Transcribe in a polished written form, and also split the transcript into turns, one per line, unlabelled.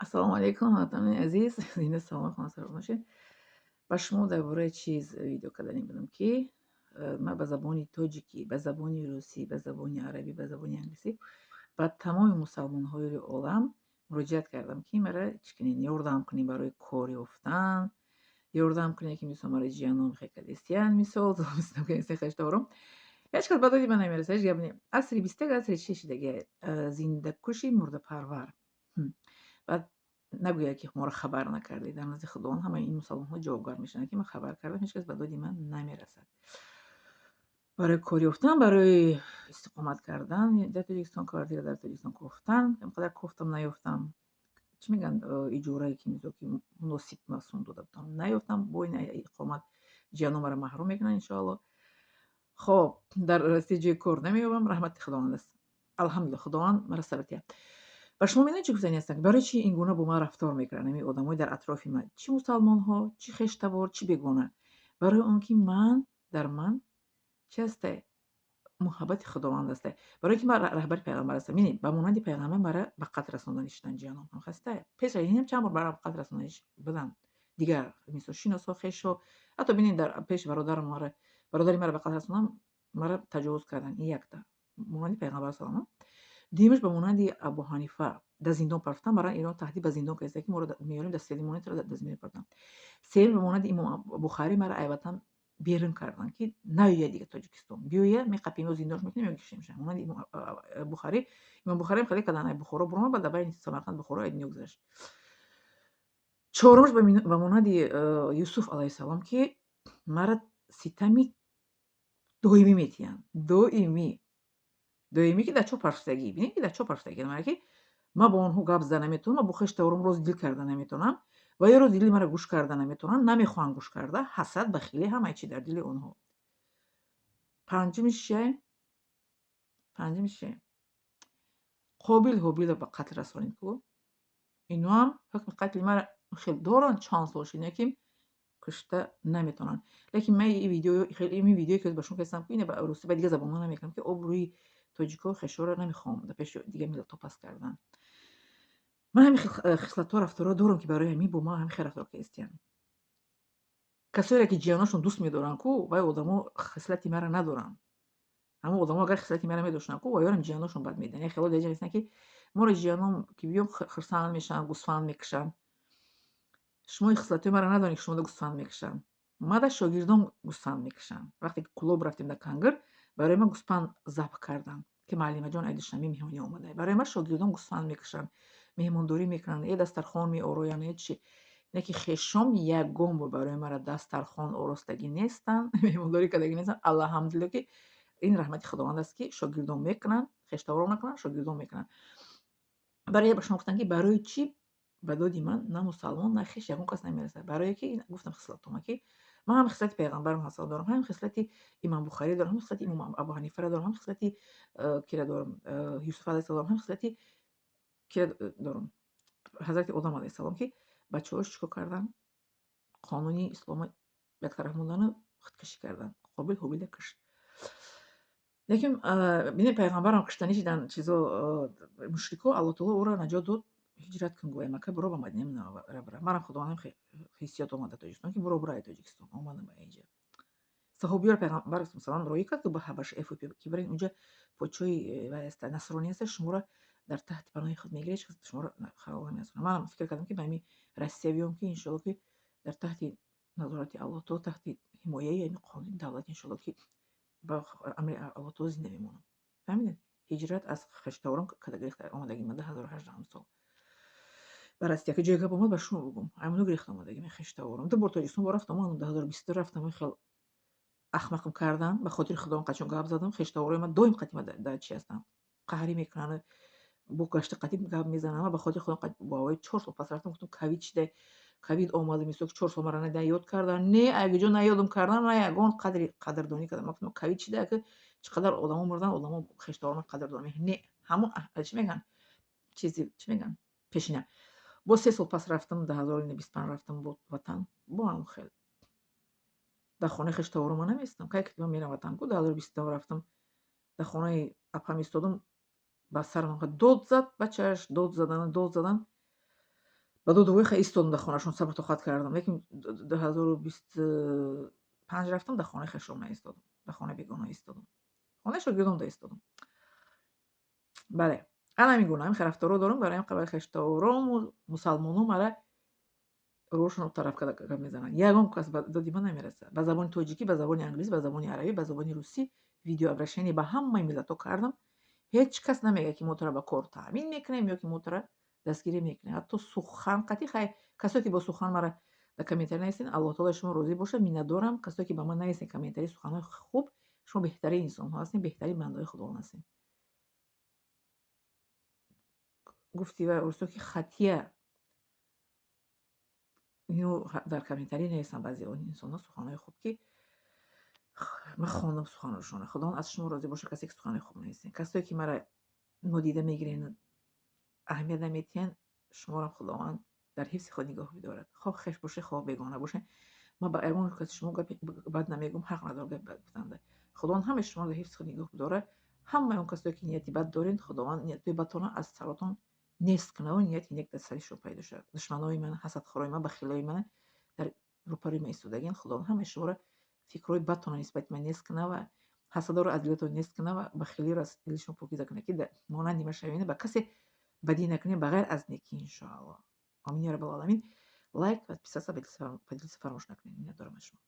Ассалому алайкум, ҳамватанони азиз. Зинда, саломат, хонасаро бошед. Ба шумо дар бораи чиз видео карданӣ будам, ки ман ба забони тоҷикӣ, ба забони русӣ, ба забони арабӣ, ба забони англисӣ ба тамоми мусалмонҳои олам муроҷиат кардам, ки мара чӣ кунед, ёрдам кунед барои кор ёфтан, ёрдам кунед, ки мисол мара ҷиянон хекадистиян, мисол хешторум. Ҳеҷ кас ба доди ман намерасад, ҳеҷ гап не. Асри 21 асри чӣ шидаги? Зиндакуши мурдапарвар. Баъд нагӯяд, ки моро хабар накардед. Дар назди Худованд ҳамаи ин мусалмонҳо ҷавобгар мешаванд, ки ман хабар кардам, ҳеҷ кас ба доди ман намерасад. Барои кор ёфтан, барои истиқомат кардан дар Тоҷикистон, квартира дар Тоҷикистон кофтан, инқадар кофтам, наёфтам. Чӣ мегӯянд, иҷорае ки мисол ки муносиб сум дода будам, наёфтам. Бо ин иқомат ҷиянон маро маҳрум мекунанд, иншоалло. Хоб, дар Россия ҷои кор намеёбам, раҳмати Худованд аст. Алҳамдулилла, Худованд маро сабр диҳад. Ба шумо медонед, чӣ гуфтанӣ ҳастам? Барои чӣ ин гуна бо ман рафтор мекунанд ҳамин одамои дар атрофи ман? Чӣ мусалмонҳо, чӣ хештабор, чӣ бегона. Барои он ки ман дар ман чӣ ҳасте? Муҳаббати Худованд ҳасте. Барои ки ман раҳбари пайғамбар ҳастам. Бинед, ба монанди пайғамбар мара ба қатл расонданӣ шуданд ҷиянон. Ҳам пеш аз инам чанд бор мара ба қатл расонданӣ буданд. Дигар мисол шиносҳо, хешҳо. Ҳатто бинед, дар пеши бародарам мара, бародари мара ба қатл расондан, мара таҷовуз карданд. Ин якта. Монанди пайғамбар салам. Дуюмаш, ба монанди Абу Ҳанифа дар зиндон партофтан, мара ино таҳдид ба зиндон кардааст, ки моро меёрем, дар седи монитро дар зиндон мепартонам. Сеюм, ба монанди имом Бухарӣ мара айватан берун карданд, ки наёяд дига Тоҷикистон. Биёя, меқапем, ё зиндонш мекунем, ё мекушемша. Монанди имом Бухарӣ, имом Бухариам хеле карданд, Бухоро буромад, баъд дар байни Самарқанд, Бухоро аз дунё гузашт. Чорумаш, ба монанди Юсуф алайҳиссалом, ки мара ситами доимӣ метиҳанд. Доимӣ. Доимӣ, ки дар чо парфтагӣ. Бинед, ки дар чо парфтагӣ. Ки ман бо онҳо гап зада наметавонам, ман бо хештаворам рози дил карда наметавонам ва ё рози дили маро гӯш карда наметавонанд, намехоҳанд гӯш карда, ҳасад, бахилӣ, ҳамаи чи дар дили онҳо. Панҷумиш чие? Панҷумиш чие? Қобил Ҳобилро ба қатл расонид ку. Иноам ҳукми қатли мара хел доранд, чанд сол шуд, лекин кушта наметавонанд. Лекин ман ин видеое ки ба шумо кардам, ки ина ба русӣ, ба дигар забонҳо намекунам, ки обрӯи тоҷикҳо, хешоро намехоҳам дар пеши дигар миллатҳо паст кардан. Ман ҳамин хислатҳо, рафторҳо дорам, ки барои ҳамин бо ман ҳамин хел рафтор кардистиянд. Касоеро ки ҷияношон дӯст медоранд ку, вай одамо хислати маро надоранд. Ҳамон одамо агар хислати маро медоштанд ку, вайёрам ҷияношон бад медиҳанд. Як хело дар ҳастанд, ки моро ҷиянон ки биём, хурсанд мешаванд, гӯсфанд мекушанд. Шумо ин хислатҳои маро надоред, ки шумода гӯсфанд мекушанд. Мада шогирдон гӯсфанд мекушанд. Вақте ки Кӯлоб рафтем, дар Кангир, барои ман гӯсфанд забҳ карданд, ки муаллимаҷон ай Душанбе меҳмонӣ омада. Барои ман шогирдон гӯсфанд мекушанд, меҳмондорӣ мекунанд, е дастархон меороянд, е чи. Не ки хешом ягон бор барои мара дастархон оростагӣ нестанд, меҳмондорӣ кардагӣ нестанд. Алҳамдулилло, ки ин раҳмати Худованд аст, ки шогирдон мекунанд, хештаворон накунанд, шогирдон мекунанд. Барои ба шумо гуфтам, ки барои чӣ ба доди ман на мусалмон, на хеш, ягон кас намерасад. Барое ки гуфтам, хислатома, ки ман ҳам хислати пайғамбарам ҳасал дорам, ҳам хислати имом Бухарӣ дорам, ҳам хислати имом Абу Ҳанифаро дорам, ҳам хислати кира дорам, Юсуф алайҳиссалом дорам, ҳам хислати кира дорам, ҳазрати Одам алайҳиссалом, ки бачаҳош чӣ кор карданд? Қонуни ислома яктараф мондану худкушӣ карданд. Қобил Ҳобила кушт. Лекин бинед, пайғамбарам куштанӣ шидан чизо, мушрико, Аллоҳ таоло ӯро наҷот дод. Ҳиҷрат кун, гӯя, Макка буро, ба Мадинаи Мунаввара бира. Манам Худовандам ҳиссиёт омада Тоҷикистон, ки буро, бура Тоҷикистон. Омадам ба инҷа. Саҳобиёро пайғамбар салам роҳӣ кард ба Ҳабаша, Эфиопия, ки бирен, унҷа подшоҳи вай аста, насронӣ аста, шуморо дар таҳти паноҳи худ мегирад, ҳеҷ кас шуморо халал намерасонад. Манам фикр кардам, ки ба ҳамин Россия биём, ки иншоалло, ки дар таҳти назорати Аллоҳ таоло, таҳти ҳимояи ҳамин қонуни давлат, иншоалло, ки ба амри Аллоҳ таоло зинда мемонам. Фаҳмидед? Ҳиҷрат аз хештаворон када гирифта омадагӣ ман 2018 сол ба Россия, ки ҷои гап омад, ба шумо бугум. Аймоно гирифта омадагӣ ман хештаворам. Ду бор Тоҷикистон бо рафтам, ман 2022 рафтам, хел ахмақам кардан, ба хотири Худованд қачон гап задам, хештаворои ман доим қатима дар чи ҳастанд, қаҳрӣ мекунанд, бо гашти қатиб гап мезананд. Ман ба хотири Худо бо аввои 4 сол пас рафтам, гуфтам, ковид шида, ковид омада, мисол, 4 сол мара наёд кардан, не айгиҷо наёдам кардан, на ягон қадри қадрдонӣ кардам. Ман гуфтам, ковид шида, ки чӣ қадар одамо мурдан, одамо хештаворои ман қадрдонӣ не, ҳамон чӣ мегӯянд, чизи чӣ мегӯянд, пешина. Боз 3 сол пас рафтам, 2025 рафтам бо ватан, бо ҳамон хел дар хонаи хештаворо ман намеистам. Кай ки ман мерам ватан ку, 2022 рафтам, дар хонаи апам истодам, ба сарам дод зад бачааш, дод задан, дод задан. Ба додувои хай истодам дар хонашон, сабр тоқат кардам, лекин 2025 рафтам, дар хонаи хешом наистодам, дар хонаи бегона истодам, хонаи шогирдон да истодам. Бале, ана ҳамин гуна ҳамин рафторо дорам. Барои ҳам қабили хештаворому мусалмоно мара рӯшоно тараф карда гап мезананд. Ягон кас ба доди ман намерасад. Ба забони тоҷикӣ, ба забони англисӣ, ба забони арабӣ, ба забони русӣ видеообращение ба ҳамаи миллатҳо кардам. Ҳеҷ кас намегӯяд, ки мо туро ба кор таъмин мекунем ё ки мо туро дастгирӣ мекунем. Ҳатто сухан қатъи хай, касое ки бо сухан мара дар комментарий нависед, Аллоҳ таоло шумо розӣ бошад, миннатдорам. Касое ки ба ман нависед комментарий, суханҳои хуб, шумо беҳтарин инсонҳо ҳастед, беҳтарин бандаҳои Худованд ҳастед. Гуфти ва русо ки хатия ино дар комментарий нависанд баъзе инсонҳо суханҳои хуб, ки ман хондам суханҳошонро. Худованд аз шумо розӣ бошад, касе ки суханҳои хуб нависед. Касое ки мара нодида мегиранд, аҳамият намедиҳанд, шуморо Худованд дар ҳифзи худ нигоҳ бидорад. Хоҳ хеш бошед, хоҳ бегона бошед. Ман ба ягон каси шумо гапи бад намегӯям, ҳақ надорам гапи бад гуфтанда. Худованд ҳамаи шуморо дар ҳифзи худ нигоҳ бидорад. Ҳамаи он касое ки нияти бад доред, Худованд ниятҳои бадтонро аз саротон нест кунаву нияти нек дар сари шумо пайдо шавад. Душманои ман, ҳасадхӯрои ман, бахилои ман дар рӯпарӯи ман истодагианд. Худованд ҳамаи шуморо фикрҳои бадтонро нисбати ман нест кунад ва ҳасадоро аз дилатон нест кунад ва бахилиро аз дили шумо покиза кунад, ки монанди ман шавед, ба касе бадӣ накунед, ба ғайр аз некӣ, иншоаллоҳ. Омин ё раббал оламин. Лайк, подписаться, поделиться фаромӯш накунед. Миннатдорам аз шумо.